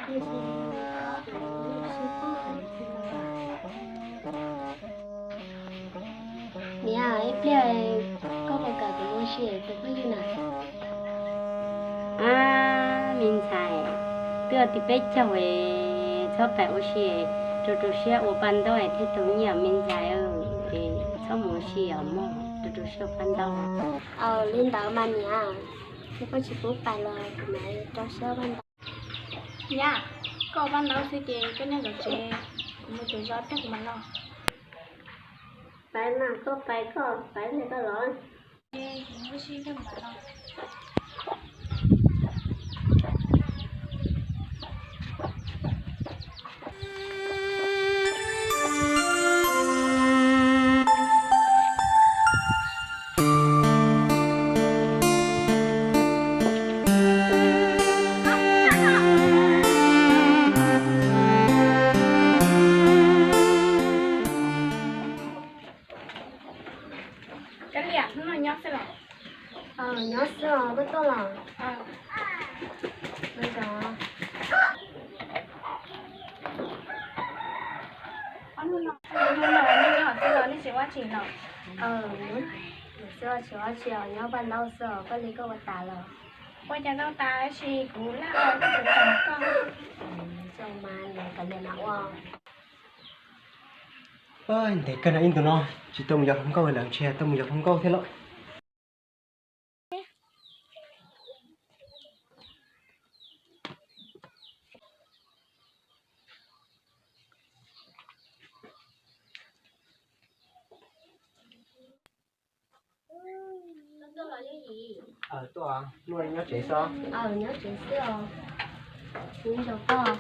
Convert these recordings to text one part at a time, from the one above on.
Niam, ib pliag koj puas kam kuv mus ua si tus phooj ywg na? Ab, me ntxhais, twb tib peb caug es txhob pais ua si, rau rau siab ua paj ntaub es thiaj tau nyiaj me ntxhais. Txhob mus ua si os mog, rau rau siab ua paj ntaub. Aws, li ntawd mas niam, yog koj tsis pub pais los kuv mam rau siab ua paj ntaub. Niam, koj ua paj ntaub xwb ces koj nyob zov tsev, kuv mus tsev zov tag kuv mam los. Pais mas koj pais koj, pais ib pliag koj los. Kab Liam, hnub no nyob xwb los? Nyob xwb os, koj tuaj los? Hnub no nej nyob xwb los nej tsis ua tsi los? Xwb tsis ua tsi os, nyob paj ntaub xwb os, koj li koj ua tas los? Ua cas tau tas tab sis kuv laj ua koj tus tag koj. Zoo mas nws kav liam mas ua. Ntev kawg no ib ntus no tsis tau mus yos hluas nkauj lawm, ntshe tau mus yos hluas nkauj thiab lauj. Tuaj, nyob tsev xwb? Nyob tsev xwb os. Nyob zoo koj.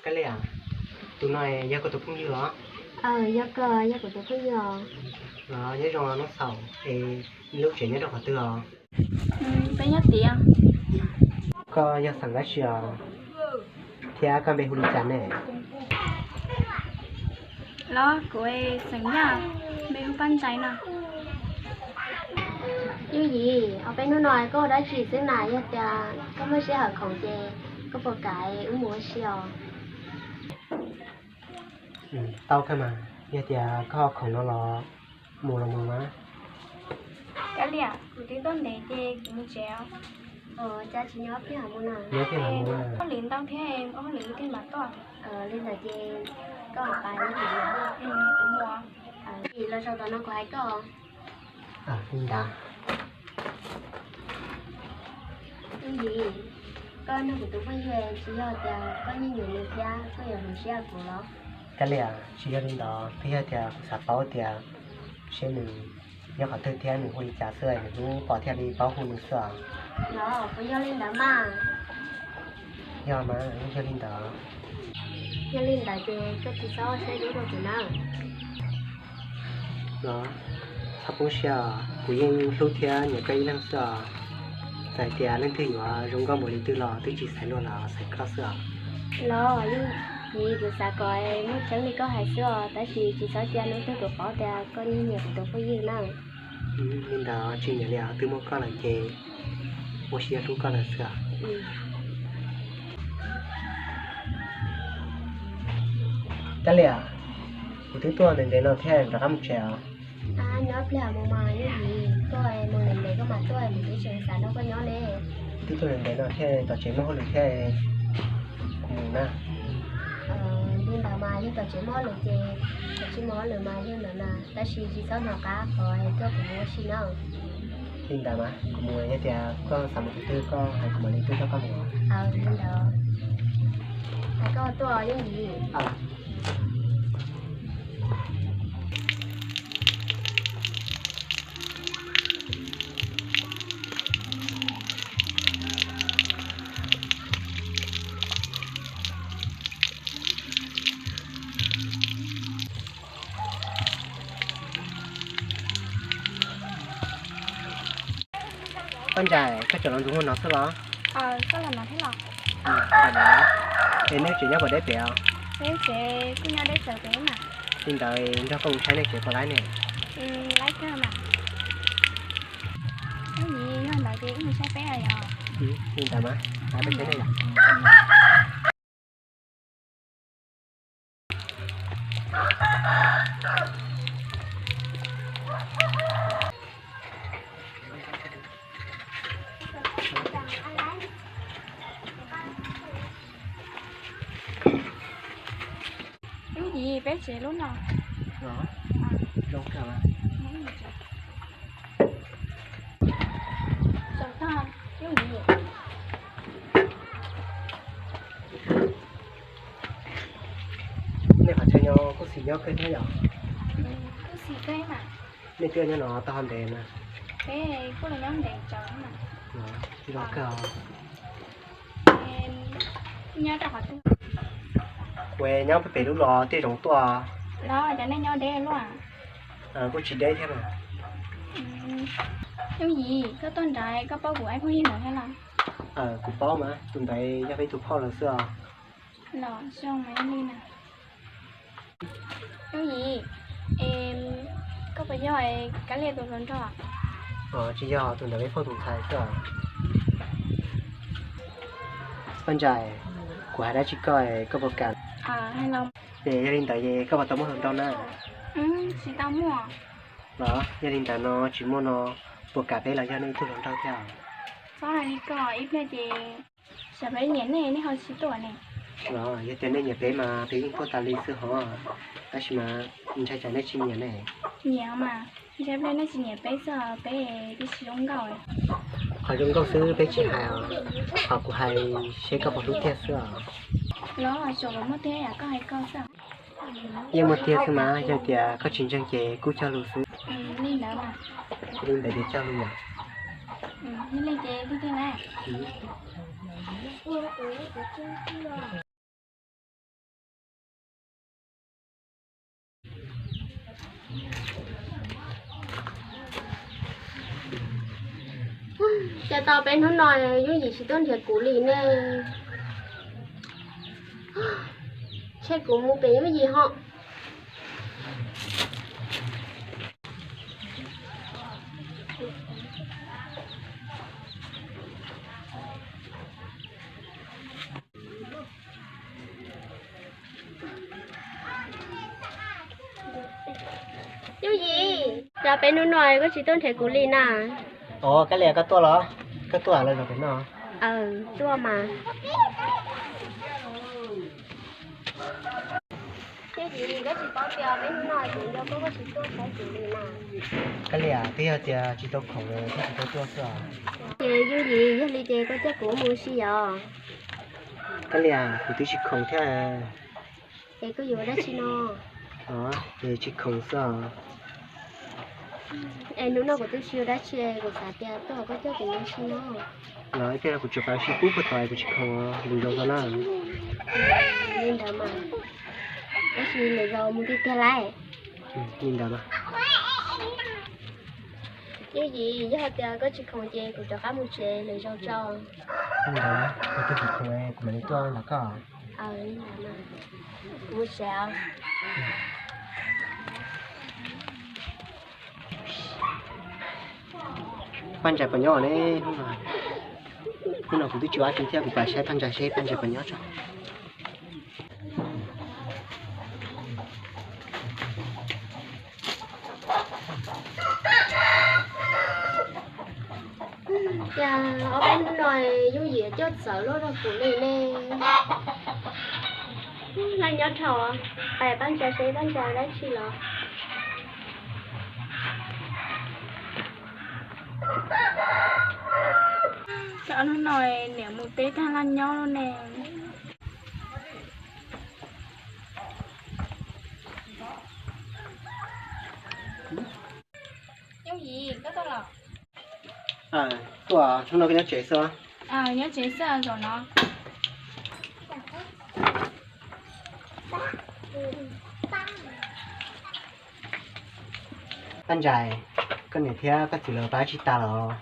Kab Liam, tus no yog koj tus phooj ywg los? Yog koj, yog kuv tus phooj ywg os. Nyob zoo os Nub Xaum, es nej lub tsev nyob rau qhov twg os? Peb nyob tiag. Koj yog xeem dab tsi os? Thiab koj npe hu li cas ne? Los kuv xeem Yaj, npe hu Paj Ntsais no. Yooj Yim, ob peb hnub no koj ua dab tsi xwb na? Yog tias koj muaj sij hawm khoom ces koj puas kam wb mus ua si os? Tau kawg mas, yog tias koj ho khoom no los mus los mus mas. Kab Liam, kuv twb tuaj ntev ces kuv mus tsev os. Cas tsis nyob pliag mus na? Nyob pliag mus na. Hauj lwm ntau thiab, hauj lwm ib thiaj mam tuaj. Li ntawd ces koj mam pais na. Kuv mus. Los zaum tom no kuv hais koj. Li ntawd. Yooj Yim, koj nrog kuv tus phooj ywg tsis yog tias koj nyiam nyiam nws thiab koj yuav hloov siab kuv los? Kab Liam, tsis yog li ntawd, twb yog tias kuv xav paub tias seb nws nyob qhov twg thiab nws hu li cas xwb es nws hlub pom thiaj li paub hu nws xwb os. Los puas yog li ntawd mas? Yog mas, yeej yog li ntawd. Yog li ntawd ces koj tsis txhob saib dub rau kuv na. Los, txhob poob siab os, kuv yeej hlub thiab nyiam koj ib leeg xwb os. Txawm hais tias leej twg yuav zoo nkauj npaum li twg los twb tsis xaiv luag los xaiv koj xwb os. Los, yeej, kuv xav kom muaj tseeb li koj hais xwb os, tab sis tsis txhob cia hnub twg kuv paub tias koj nyiam nyiam kuv tus phooj ywg na. Li ntawd tsis nyiam li os, twb muaj koj lawm ces ua siab hlub koj lawm xwb os. Kab Liam, kuv twb tuaj ntev ntev no thiab, rov qab mus tsev os. Nyob pliag mus mas Yooj Yim, koj mus ntev ntev koj mam tuaj, kuv twb tsis xav nrog koj nyob ne. Twb tuaj ntev ntev no thiab, tom tsev muaj hauj lwm thiab, kuv mus na. Li ntawd mas yog tom tsev muaj hauj lwm ces tsis muaj hauj lwm mas yog ntawd na, tab sis tsis txhob hnov qab qhov tuaj kuv mus ua si na. Li ntawd mas kuv mus, yog tias koj xav mus qhov twg koj hais kuv mam li tuaj coj koj mus. Li ntawd. Hais koj tuaj Yooj Yim. Paj Ntsais, koj tseem los ntxuav muag no xwb los? Es nej tsev nyob puas deb pem os? Li ntawd nrog koj mus saib nej tsev puas laib ne? Mus saib peb yom. Li ntawd mas, peb saib yom. Ub, yim peb tsev lub no. Zoo kawg. Nej qhov chaw no kuj xis nyob kawg thiab yom? Kuj xis kawg mas. Nej twb nyob no tau ntev na? Peb kuj los nyob ntev tsawv mas. Zoo kawg. Kuv nyob pem lub los tej zoov tuaj. Los cov nej nyob deb luaj. Kuj tsis deb thiab mas. Yooj Yim, koj tuaj nrad koj paub kuv ib phooj ywg lawm thiab los? Kuv paub mas, tus ntawd yog peb tus phauj lawv xwb os. Los zoo mas li na. Yooj Yim, koj puas yog Kab Lias tus hluas nraug? Tsis yog, tus ntawd peb phauj tus ntxhais xwb os. Paj Ntsais, kuv hais dab tsi koj, koj puas kam? Es yog li ntawd es koj puas tau muaj hluas nraug na? Tsis tau muaj. Los yog li ntawd no tsis muaj no, puas kam peb los yog nej ib tug hluas nraug thiab? Txhob hais li ko, ib pliag ces xyov peb nyiam nej, nej ho tsis tuaj ne. Los yog tias nej nyiam peb mas peb yeej tuaj tas li xwb hos, tab sis mas ntshai tsam nej tsis nyiam ne. Nyiam mas, ntshai pliag nej tsis nyiam peb xwb, peb twb tsis zoo nkauj. Qhov zoo nkauj xwb peb tsis hais os, qhov kuv hais seb koj puas hlub tiag xwb os. Los tsuas muaj tiag yam koj hais koj xwb. Yeej muaj tiag xwb mas, yog tias koj tsis ntseeg ces kuj cog lus xwb. Li ntawd ces cog lus yom. Cas tau peb hnub no Yooj Yim tsis tuaj nrhiav kuv li ne? Ntshe kuv mus pem Yooj Yim ho. Yooj Yim, cas peb hnub no koj tsis tuaj nrhiav kuv li na? Ov, Kab Lias, koj tuaj los? Koj tuaj los pem no? Tuaj mas. Yooj Yim, koj tsis paub tias peb hnub no kuv nco koj, koj tsis tuaj saib kuv li na? Kab Lias, twb yog tias tsis tau khoom koj tsis tau tuaj xwb os. Ces Yooj Yim, yog li ces koj coj kuv mus ua si yom? Kab Lias, kuv twb tsis khoom thiab. Es koj yuav dab tsi no? Ov, es tsis khoom xwb os. Es hnub no kuv twb tsis yuav dab tsi, kuv xav tias tuaj koj coj kuv mus ua si no. Los ib pliag kuv tsuas pab sib pub puag tod, kuv tsis khoom, lwm zaus tso na. Li ntawd mas, tab sis lwm zaus mus tiag tiag lauj. Li ntawd mas. Yooj Yim, yog tias koj tsis khoom ces kuv rov qab mus tsev, lwm zaus tso. Li ntawd, kuv twb tsis khoom, kuv mam li tuaj nrog koj. Kuv mus tsev os. Paj Ntsais puas nyob ne? Hnub no kuv twb tsis ua dab tsi thiab, kuv pab saib Paj Ntsais seb Paj Ntsais puas nyob tso. Cas ob peb hnub no Yooj Yim coj txawv luaj rau kuv li ne? Laj nyob dhau, pab Paj Ntsais seb Paj Ntsais dab tsi los. Cas ob hnub no niam mus teb tag laj nyob luaj ne. Yooj Yim, koj tuaj los? Tuaj, hnub no koj nyob tsev xwb? Nyob tsev xwb zaum no. Paj Ntsais, koj niam thiab koj txiv lawv pab tsis tas los?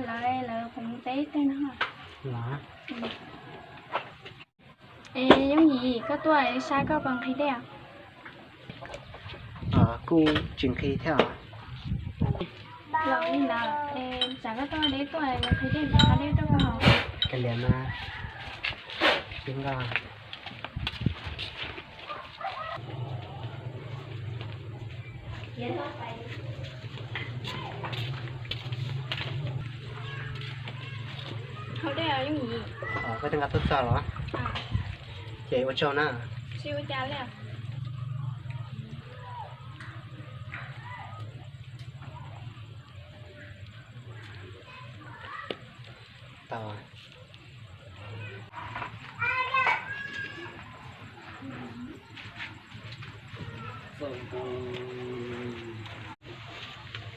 Lawv, lawv mus teb tag no. Los. Es Yooj Yim, koj tuaj saib koj puas nqhis dej? Kuj tsis nqhis thiab os. Los li ntawd, tsam koj tuaj deb tuaj, qhia dej ntawd deb tuaj koj. Ka liam mas, pib nkoj. Haus dej yooj yim. Koj twb nqa tuaj txog los? Ces ua tsaug na. Tsis ua cas li. Tau.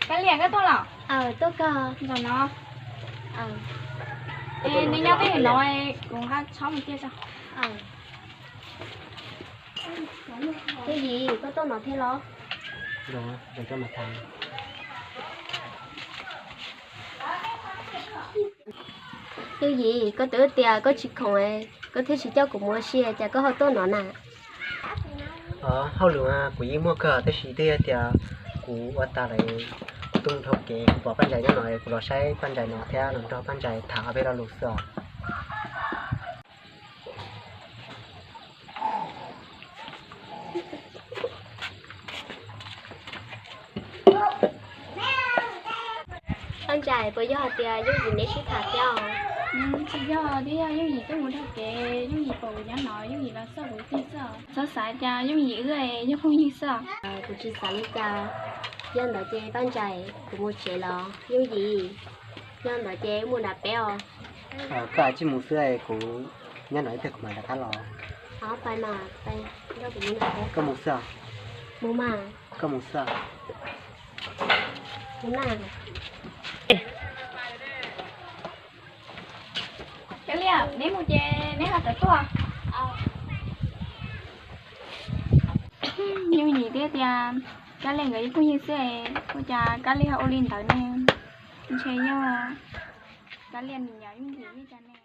Kab Liam, koj tuaj los? Tuaj koj. Nram no. Es neb nyob pem hauv no, kuv nqa tshoob mus cia tso. Yooj yim, koj tuaj no thiab los? Yooj yim, koj twb tias koj tsis khoom, koj thiaj tsis coj kuv mus ua si, cas koj ho tuaj no na? Hauj lwm kuv yeej muaj kawg, tab sis twb yog tias kuv ua tas lawm, kuv tuaj mus dhau kev, kuv pom Paj Ntsais nyob no, kuv los saib Paj Ntsais no thiab los nrog Paj Ntsais tham ob peb lo lus xwb os. Paj Ntsais, puas yog hais tias Yooj Yim neb sib tham thiab os? Tsis yog, twb yog Yooj Yim tuaj mus dhau kev, Yooj Yim pom kuv nyob no, Yooj Yim los xauj kuv tig xwb. Txhob xav cas Yooj Yim wb yog phooj ywg xwb. Kuv tsis xav li cas. Yog ntawd ces Paj Ntsais, kuv mus tsev los Yooj Yim? Yog ntawd ces wb mus nram peb os. Koj tsis mus xwb, kuv nyob no ib pliag kuv mam rov qab los. Pais mas, koj mus xwb. Mus mas. Koj mus xwb. Kab Liam, neb mus ces neb ho rov tuaj. Yooj Yim twb tias Kab Liam nkawd yog phooj ywg xwb, ua cas Kab Liam ho ua li ntawd ne? Ntshe yog Kab Liam nws nyiam Yooj Yim li cas ne?